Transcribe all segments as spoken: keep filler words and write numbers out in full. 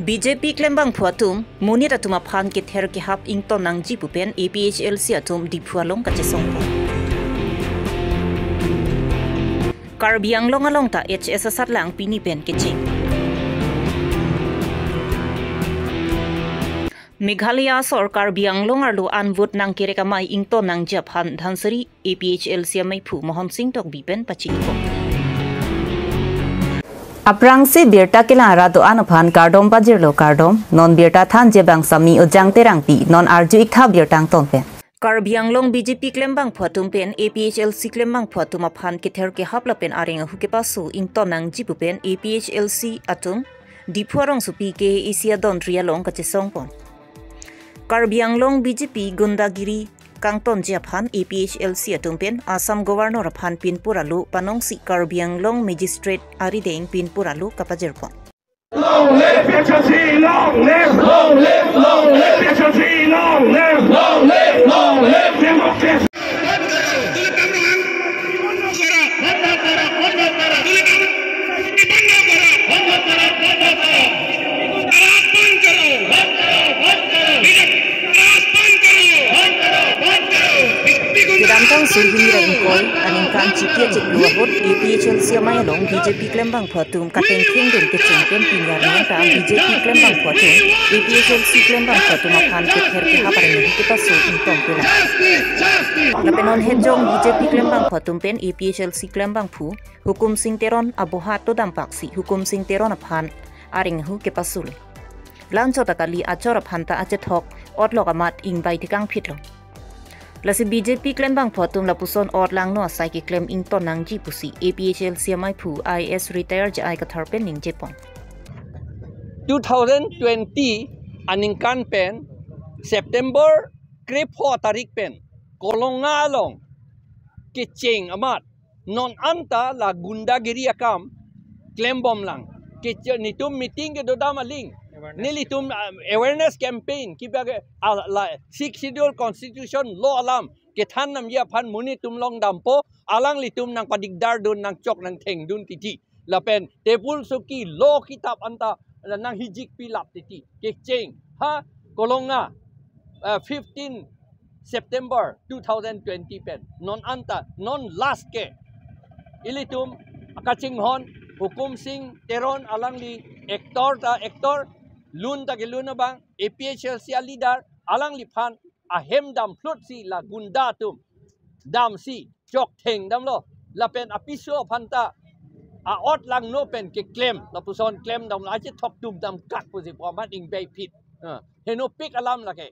B J P klembangphu atum monit atum aphan kether kehap ington nangji pu pen A P H L C atum Diphu along kachesongpon. Karbi Anglong along ta H S asatlang pini pen kecheng. Meghalaya asor Karbi Anglong arlo an vote nangkerek amei ington nangji aphan Dhansiri A P H L C amaiphu Mohan Singh Tokbi pen pachini ko. Aphrangsi birta kelang ra do-an aphan kardom pajirlo, kardom. Non birta thanji abang Sami Ujang Terangpi, non arju-ik tha birta angton pen. Karbi Anglong B J P klembangphu atum pen A P H L C klembangphu atum aphan kether kehap lapen areng ahu kepaso ington nangji pu pen A P H L C atum Diphu arongsopi K A A C adon ri along kachesongpon. Karbi Anglong B J P gundagiri kangtonji aphan A P H L C atum pen Assam Governor aphan pinpur alo panongsi Karbi Anglong Magistrate arideng pinpur alo kapajirpon. Long live P H L C, long live, long live, long live P H L C, long live, long live, long live democracy. Kedamtang Surhini ra ingkoi aningkan chiklo chiklo ahut A P H L C amei along B J P klembangphu atum katengthengdun kecheng pen pini arni ta B J P klembangphu atum A P H L C klembangphu atum aphan kether kehap areng ahu kepaso ington pulang. Lapen non hejong B J P klembangphu atum pen A P H L C klembangphu Hukum Singh Teron aboha to dampaksi Hukum Singh Teron aphan areng ahu kepasolo. Lanchot ta kali, achor aphan ta achethok otlok amat ingbai tekangphitlo. Lasi B J P klembangphu atum lapuson ot langno asai keklem ington nangji pusi A P H L C amaiphu I A S retire J I Kathar pen ningjepon. Two thousand twenty aningkan pen September krepho tarik pen Kolonga along kecheng amat non anta la gundagiri akam klembomlang. Keche-, netum meeting kedodam aling. Awareness. Nelitum, ah, awareness campaign kiba ke, ah, la Sixth Schedule Constitution law alam kethan namji aphan monit atum longdampo, alanglitum nangpadigdardun, nangchok nangthengdun titi. Lapen table soki law kitap anta nanghijik pilap titi. Kecheng ha Kolonga, eh, fifteen September two thousand twenty pen. Non anta, non last ke. Ilitum kachinghon Hukum Singh Teron alangli actor ta actor, lun ta kelun abang, A P H L C aleader, alangliphan ahem damphlut si la gunda atum damsi choktheng damlo. Lapen apiso aphan ta a-ot langno pen keklem, lapuson klemdamlo, achethok tum damkak pusi pu amat ingbai phit. Ah, henopik alam lake.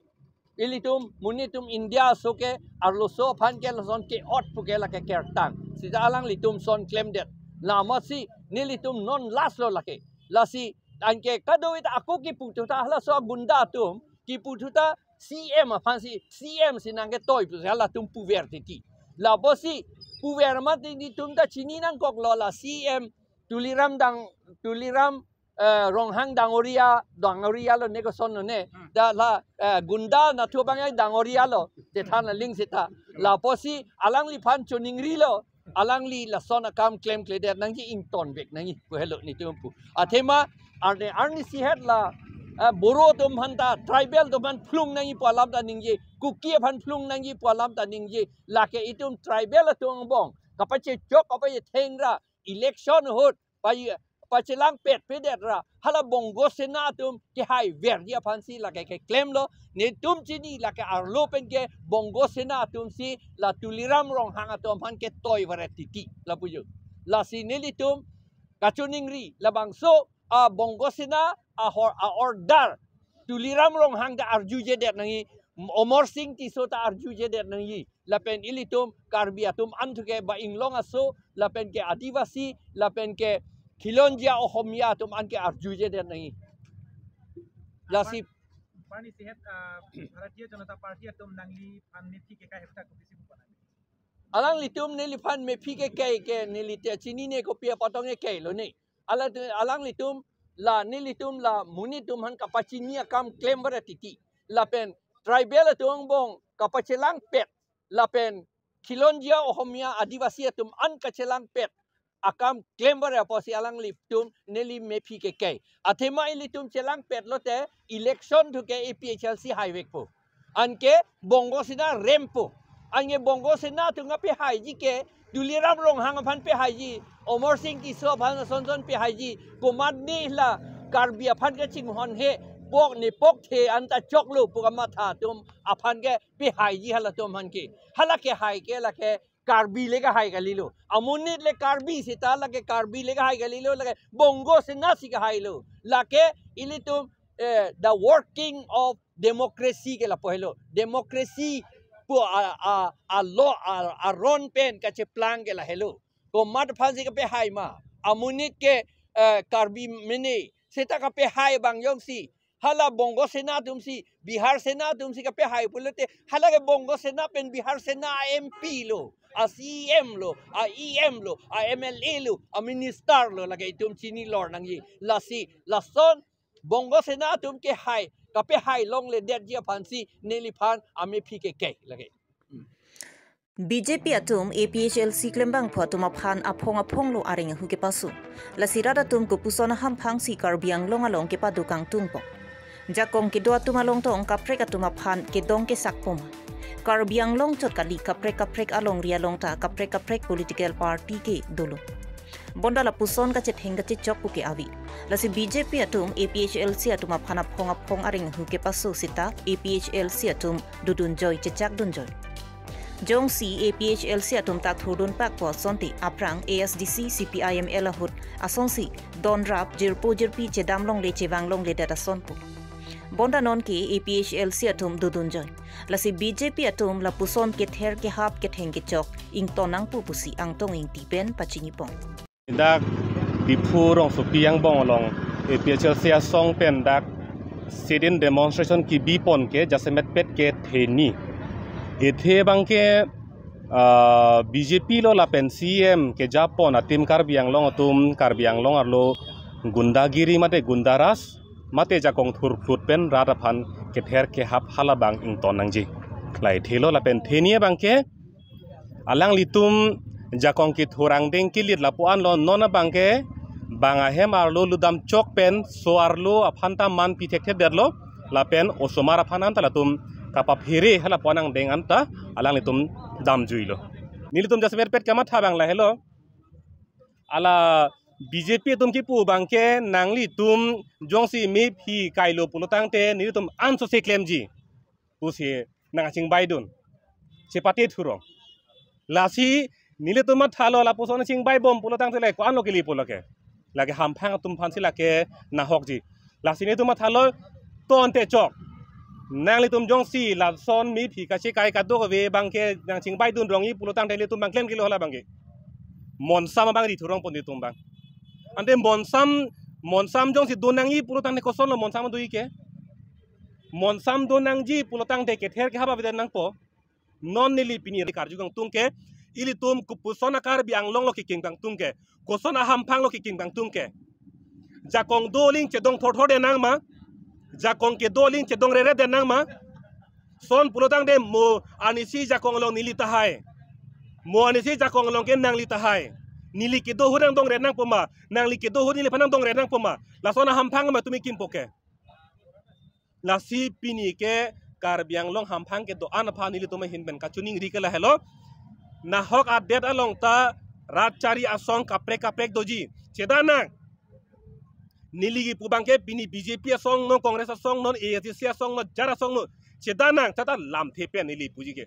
Ilitum, monit atum India aso ke, arloso aphan ke lason ke-ot pu ke lake kertang. Sita alanglitum son klemdet. La amatsi nelitum non last lo lake. Lasi anke kadokave ta ako kipu thu ta halaso agunda atum kipu thu ta C M aphansi, C M si nangketoi pusi halatum puver titi. Lapusi puver mati netum ta chini nangkoklo, la C M Tuliram Dang, Tuliram, eh, Ronghang Dangoria, Dangoria lo ne, koson lo ne. Hmm. Da la, eh, gunda nathu abang ya Dangoria lo, chethan aling sita. Lapusi alangliphan choningrilo, alangli lason akam klemkledet nangji, ingtonvek nangji pu helo netum pu. Athema arni, arnisi het la, eh, Boro atum aphan ta, tribal atum aphan phlung nangji pu alam ta ningje, Kuki aphan phlung nangji pu alam ta ningje, lake itum tribal atum angbong kapachechok, kapachetheng ra election ahut pa, pachelangpet pedet ra hala Bongo Sena atum kehaiverji aphansi lake keklemlo. Netum chini lake arlo pen ke Bongo Sena atumsi la Tuliram Ronghang atum aphan ketoi varet titi lapu jo. Lasi nelitum kachoningri, labangso a Bongo Sena a hor, a-order Tuliram Ronghang ta arjujedet nangji, Amar Singh Tisso ta arjujedet nangji. Lapen ilitum Karbi atum an thu ke ba inglong aso, lapen ke Adivasi, lapen ke Khilonjia Ohomia atum an ke arjujedet nangji. Lasi arnisi het, ah, Bharatiya Janata Party atum nangliphan mephi kekai ahut ta kopisi pu panang? Alanglitum neliphan mephi kekai ke neli ta chinine, kopi apotong kekai lo ne. Ala tu, alanglitum la, nelitum la monit atum aphan kapachini akam klem varet titi. Lapen tribal atum angbong kapachelangpet, lapen Khilonjia Ohomia Adivasi atum an kachelangpet akam klembar apotsi alanglitum neli mephi kekai. Athema ilitum chelangpet lote election thu ke A P H L C haivekpo. Anke Bongo Sena rempo. Anke Bongo Sena atum kapehaiji ke Tuliram Ronghang aphan pehaiji, Amarsing Tisso aphan asonson pehaiji, komatne la Karbi aphan kachinghon he, pok ne pok the anta choklo pu kamatha atum aphan ke pehaiji halatum aphan ke. Hala kehai ke lake Karbi le kehai kalilo. Amonit le Karbi seta lake Karbi le kehai kalilo, lake Bongo Sena si kehailo. Lake ilitum, eh, the working of democracy ke lapu helo. Democracy pu a, a, a law, a, aron pen kacheplang ke lahelo. Komat aphansi kapehai ma? Amonit ke, eh, Karbi mene. Seta kapehai abang jongsi hala Bongo Sena atumsi, Bihar Sena atumsi kapehai pulote, hala ke Bongo Sena pen Bihar Sena a M P lo, a C E M lo, a E M lo, a M L A lo, a minister lo, lake itum chini lor nangji. Lasi, lason Bongo Sena atum kehai, kapehai longledetji aphansi neliphan amephi kekai lake. B J P atum A P H L C klembangphu atum aphan aphong aphong lo areng ahu kepaso. Lasi rat atum kopuson ahamphangsi Karbi Anglong along kepado kangtungpo. Jakong kedo atum along tong kaprek atum aphan kedong kesakpo ma? Karbi Anglong chot kali, kaprek kaprek alongri along ta kaprek kaprek political party ke dolo. Bonta lapuson kachetheng kachechok pu ke ave. Lasi B J P atum A P H L C atum aphan aphong aphong areng ahu kepaso seta A P H L C atum dodunjoi, chechakdunjoi. Jongsi A P H L C atum ta thurdun pakpo asonte, aphrang A S D C, C P I M L ahut asonsi donrap, jirpo jirpi chedam longle chevang longledet asonpo. Bonta non ke A P H L C atum dodunjoi. Lasi B J P atum lapuson kether kehap ketheng kechok ington nangpo pusi Angtong Ingti pen pachinipon. Dak Diphu rongsopi angbong along A P H L C asong pen dak sit-in demonstration kebipon ke jasemetpet ke theni. Ethe abang ke, ah, B J P lo lapen C E M kejapon a-team Karbi Anglong atum Karbi Anglong arlo gundagiri mate gundaraj mate jakong thurphlut pen rat aphan kether kehap halabang ington nangji. Lahei thelo lapen theni abang ke alanglitum jakong kethur angdeng kelit lapu-an lo, non abang ke bang ahem arlo ludam chok pen so arlo aphan ta man pi thekthedetlo lapen osomar aphan anta latum kapaphere halapu-an angdeng anta alanglitum damjuilo. Nelitum jasemetpet kamatha abang lahelo. Ala B J P atum kipu abang ke nanglitum jongsi mephi kailo pulotangte nelitum ansose klemji pusi nangchingbaidun. Chepate thurong. Lasi nelitum mathalo lapuson chingbaibom pulotangte le ko-anlo kelepo lake. Lake hamphang atum aphansi lake nahokji. Lasi nelitum mathalo tonte chok. Nanglitum jongsi lason mephi kachekai kadokave abang ke nangchingbaidun rongji pulotangte nelitum abang klemkelo hala abang ke. Monsam abang ri thurongpo nelitum abang. Ante monsam, monsam jongsi dun nangji pulotangte kosonlo monsam doji ke? Monsam dun nangji pulotangte kether kehap avedet nangpo. Non neli pini karju kangtung ke, ilitum kopuson a-Karbi Anglong lo kekim kangtung ke, koson ahamphang lo kekim kangtung ke. Jakong do aling chedong thorthordet nang ma? Jakong kedo aling chedong reredet nang ma? Son pulotangte mo anisi jakong along neli tahai. Mo anisi jakong along ke nangli tahai. Neli kedo ahut nangdongret nangpo ma? Nangli kedo ahut neliphan nangdongret nangpo ma? Lason ahamphang ma tumi kimpo ke? Lasi pini ke Karbi Anglong hamphang kedo-an aphan nelitum ahin pen kachiningri ke lahelo. Nahok adet along ta rat chari asong kaprek kaprek doji. Chedanang. Neli kipu abang ke pini B J P asong non, Congress asong non, A S D C asong non, jar asong non. Chedanang, tata lamthe pen neli puji ke.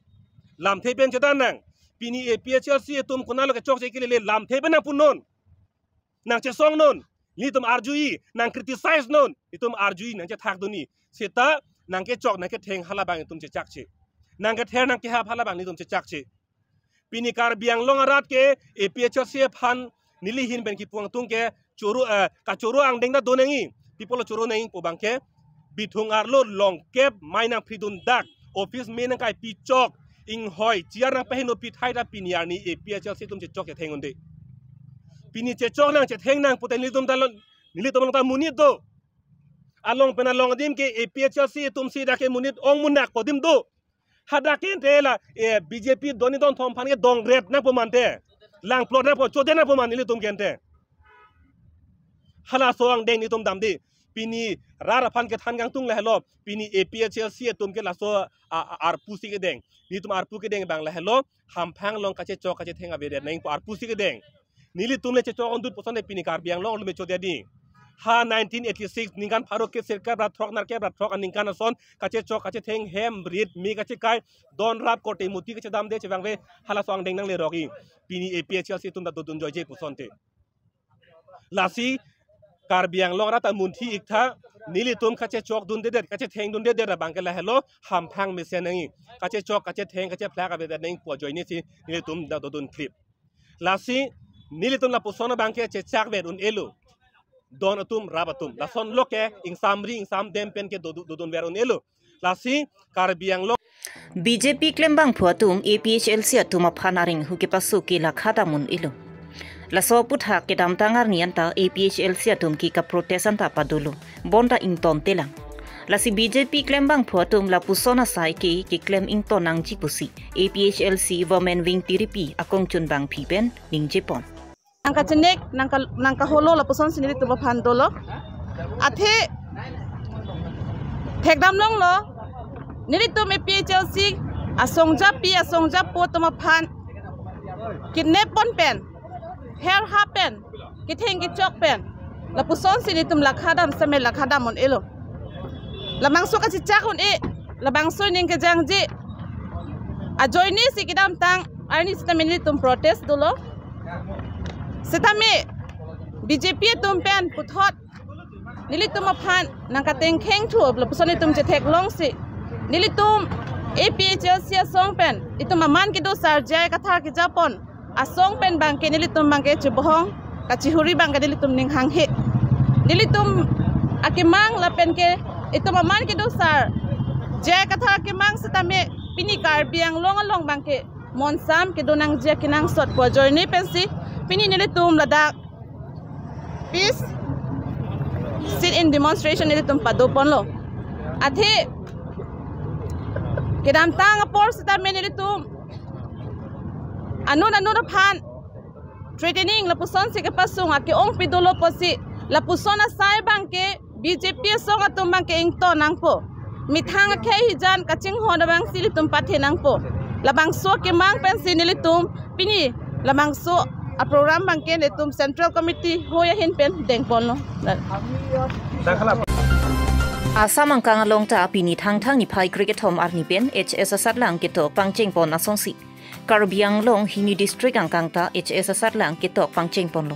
Lamthe pen chedanang. Pini A P H L C atum konatlo kechokche kelele lamthe pen nangpunon. Nangchesongnon, nelitum arjuji, nang criticize non, nelitum arjuji, nangchethakdunji. Seta nangkechok nangketheng halabang nelitum chechakche. Nangkether nangkehap halabang nelitum chechakche. Pini Karbi Anglong arat ke A P H L C aphan neli ahin pen kipu kangtung ke choro, eh, kachoro angdeng ta do nangji. Pi apotlo choro nangji pu abang ke bithung arlo longkep mai nangphridun dak, office me nangkaipi chok, inghoi chair nangpaheno pithai ta pini arni A P H L C atum chechok chetheng un-e. Pini chechok nang chetheng nang pute nelitum ta lo, nelitum along ta monit do. Along pen along adim ke A P H L C atumsi dak ke monit ong munak pu adim do. Hadak ke ante la, eh, B J P don ni don thom aphan ke dongret nangpo mante. Langplot nangpo, chode nangpo ma nelitum ke ante. Halaso angdeng nelitum damde. Pini rat aphan kethan kangtung lahelo. Pini A P H L C atum ke laso a, a, arpu si kedeng. Nelitum arpu kedeng abang lahelo. Hamphang along kachechok kachetheng avedet nangpo arpu si kedeng. Nelitum le chechok-un dut puson de pini Karbi Anglong along me chode di. Ha nineteen eighty-six ningkan pharo kep sirkep ra throk nerkep ra throk aningkan ason kachechok kachetheng hem rit me kachekai don rap korte muti kachedamde chevangve halaso angdeng nanglerok-i. Pini A P H L C atum ta dodun joije puson te. Lasi Karbi Anglong rat ta munthi iktha, nelitum kachechok dundedet, kachetheng dundedet abang ke lahelo, hamphang mesen nangji. Kachechok kachetheng kachephlak avedet nangpo ajoine si nelitum ta dodun khrip. Lasi nelitum lapuson abang ke chechak vet un-elo. Don atum, rap atum. Lason lo ke ingsamri ingsamdem pen ke dodu-, dodun ver un-elo. Lasi Karbi Anglong B J P klembangphu atum A P H L C atum aphan aring hu kepasu ke lakha dam un-elo. Laso aputhak kedamtang arni anta A P H L C atum ke kaprotest anta padolo. Bonta ingtontelang. Lasi B J P klembangphu atum lapuson asai ke keklem ington nangji pusi A P H L C Women Wing tiripi akongchunbangpi pen ningjepon. Nangkachenek, nangka, nangkaholo lapuson si nelitum aphan dolo. Athe thekdam longlo, nelitum A P H L C asongjapi asongjapo atum aphan kidnap pon pen, her ha pen, ketheng kechok pen, lapuson si nelitum lakha dam seme lakha dam un-elo. Labangso kachechak un-e, labangso ning kejangje ajoine si kedamtang arni sitame nelitum protest dolo. Sitame B J P atum pen puthot nelitum aphan nangkatengkheng thu lapuson itum chetheklong si nelitum A P H L C asong pen itum aman kedo sar J I Kathar kejapon asong pen abang ke nelitum abang ke chebohong kachihuri abang ke nelitum ning hanghe. Nelitum akemang lapen ke itum aman kedo sar J I Kathar akemang sitame pini Karbi Anglong along abang ke monsam kedo nangji akenangsot pu ajoine pensi pini nelitum ladak peace sit-in demonstration nelitum padoponlo. Athe kedamtang apor sitame nelitum anut anut aphan threatening lapuson si kepasung ake-ong pidolo pusi lapuson asai abang ke B J P asong atum abang ke ington nangpo. Methang akhei hijan kachinghon abang si nelitum pathe nangpo. Labangso akemang pensi nelitum pini labangso aprogram abang ke nelitum Central Committee hoi ahin pen dengponlo. Assam angkang along ta pini Thangthang niphai krekethom arni pen H S asatlang ketok pangchengpon asonsi Karbi Anglong hini district angkang ta H S asatlang ketok pangchengponlo.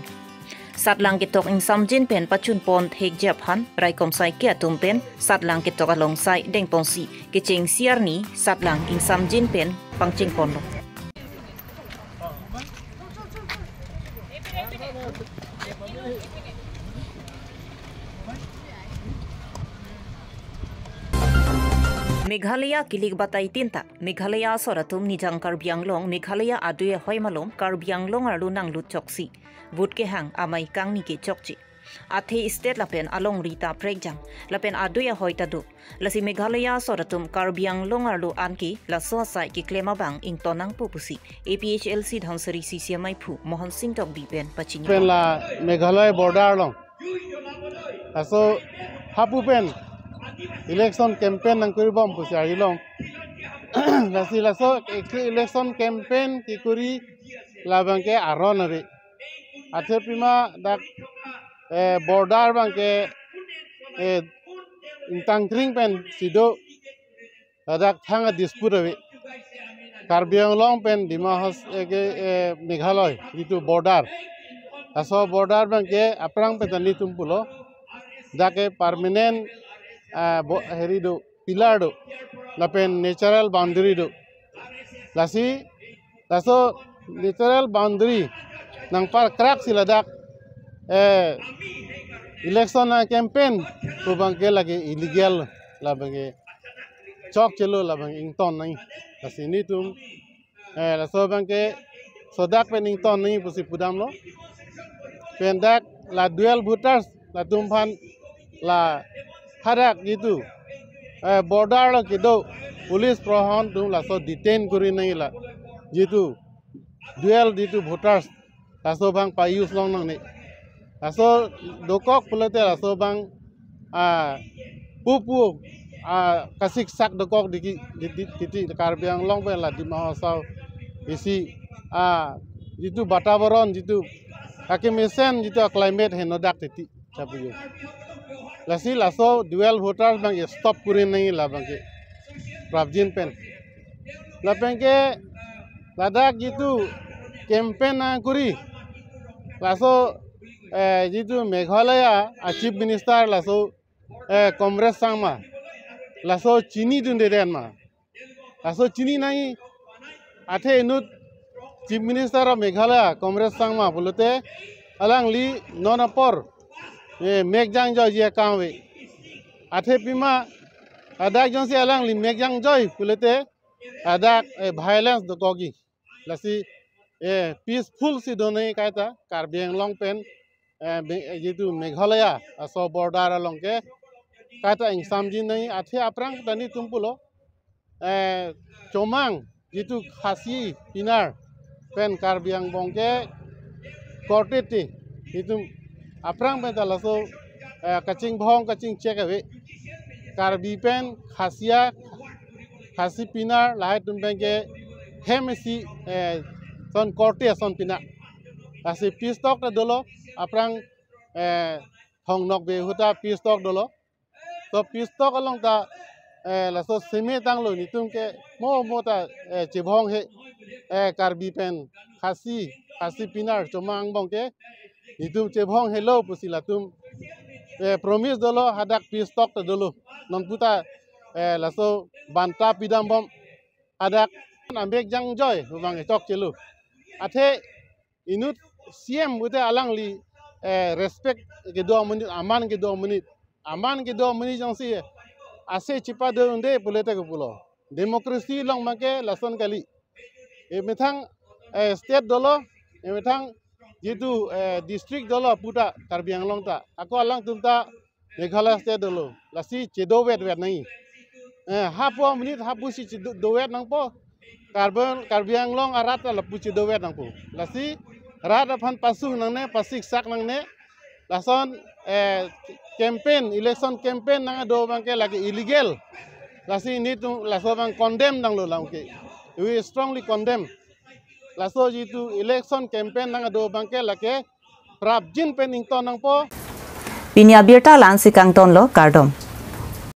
Satlang ketok ingsamjin pen pachunpon thekji aphan raikom saike atum pen satlang ketok along sai dengponsi kechengsi arni satlang ingsamjin pen pangchengponlo. Meghalaya kilik batai tin ta Meghalaya asor atum Nijang Karbi Anglong Meghalaya adui ahoi malom Karbi Anglong arlo nanglut choksi vote kehang amei kangni kechokche. Athe state lapen alongri ta prekjang lapen adui ahoi ta do. Lasi Meghalaya asor atum Karbi Anglong arlo anke laso asai keklem abang ington nangpo pusi A P H L C Dhansiri C C M I phu Mohan Singh Tokbi pen pachini. Pen la Meghalaya border along. Laso hapu pen election campaign nangkuribom pusi arilong. Lasi laso election campaign kekuri labang ke aron ave. Athe pima dak, eh, border abang ke, eh, ingtangkring pensi do. Ladak thang a dispute ave. Karbi Anglong pen Dima Has-, eh, ke, eh, Meghalaya, jitu border. Laso border abang ke aphrang pen ta nelitum pulo. Dak ke permanent, ah, bo-, heri do, pillar do. Lapen natural boundary do. Lasi, laso natural boundary nangparkrak si ladak, eh, election a campaign pu abang ke lake illegal labang ke chokchelo labang ington nang. Lasi nelitum, eh, laso abang ke sodak pen ington nang pusi pudamlo. Pen dak la dual voters latum aphan la hadak jitu, eh, border lo kedo police prohon atum laso detain kuri nang la jitu dual jitu voters Laso abang pa-use long nangne. Laso dokok pulote laso abang, ah, pupu, ah, kasiksak dokok diki, diki, diki Karbi Anglong pen la Dima Hasao isi, ah, jitu batavaron, jitu akemesen, jitu climate henodak titi chapiyo. Lasi laso dual voters abang stop kuri nangji labang ke prapjin pen. Lapen ke ladak jitu campaign nangkuri, laso, eh, jitu Meghalaya a Chief Minister laso, eh, Congress sang ma, laso chinidunde den ma, laso chini nangji. Athe inut Chief Minister of Meghalaya Congress sang ma pulote alangli non apor, eh, mek jangjoiji akam ave. Athe pima ladak jongsi alangli mek jangjoi pulote ladak, eh, violence dokokji. Lasi, eh, peaceful si do nangji kaita Karbi Anglong pen, eh, Be-, eh, jitu Meghalaya aso border along ke kaita ingsamji nangji. Athe aphrang ta nelitum pulo, eh, Chomang jitu Khasi Pinar pen Karbi angbong ke korte te, nelitum aphrang pen ta laso, eh, kachingvong kachingchek ave. Karbi pen Khasia, Khasi Pinar lahai atum pen ke hem isi, eh, son korte ason pina. Lasi peace talk ta dolo, aphrang, eh, Thong Nokbe ahut ta peace talk dolo. To peace talk along ta, eh, laso seme tanglo, nelitum ke mo mo ta, eh, chevong he, eh, Karbi pen Khasi, Khasi Pinar Chomang angbong ke nelitum chevong helo pusi latum, eh, promise dolo, hadak peace talk ta dolo. Non puta, eh, laso banta pidambom, hadak amek jangjoi pu abang chokchelo. Athe inut C M pulote alangli, eh, respect kedo amonit, aman kedo amonit, aman kedo amonit jongsi ase chepadunde pulote ke pulo. Democracy along abang ke lason kali. Emethang, eh, state dolo, emethang jitu, eh, district dolo puta Karbi Anglong ta. Ako alangtum ta Meghalaya state dolo. Lasi chedovet vet nangji. Eh, hapu amonit hapu si chedo, dovet nangpo. Karbi, Karbi Anglong arat ta lapu chedovet nangpo. Lasi rat aphan pasu nangne, pasiksak nangne. Lason, eh, campaign, election campaign nangdo abang ke lake illegal. Lasi nelitum laso abang condemn nanglo lang ke. We strongly condemn. Laso jitu election campaign nangdo abang ke lake prapjin pen ington nangpo. Pini abirta la-ansi kangtonlo, kardom.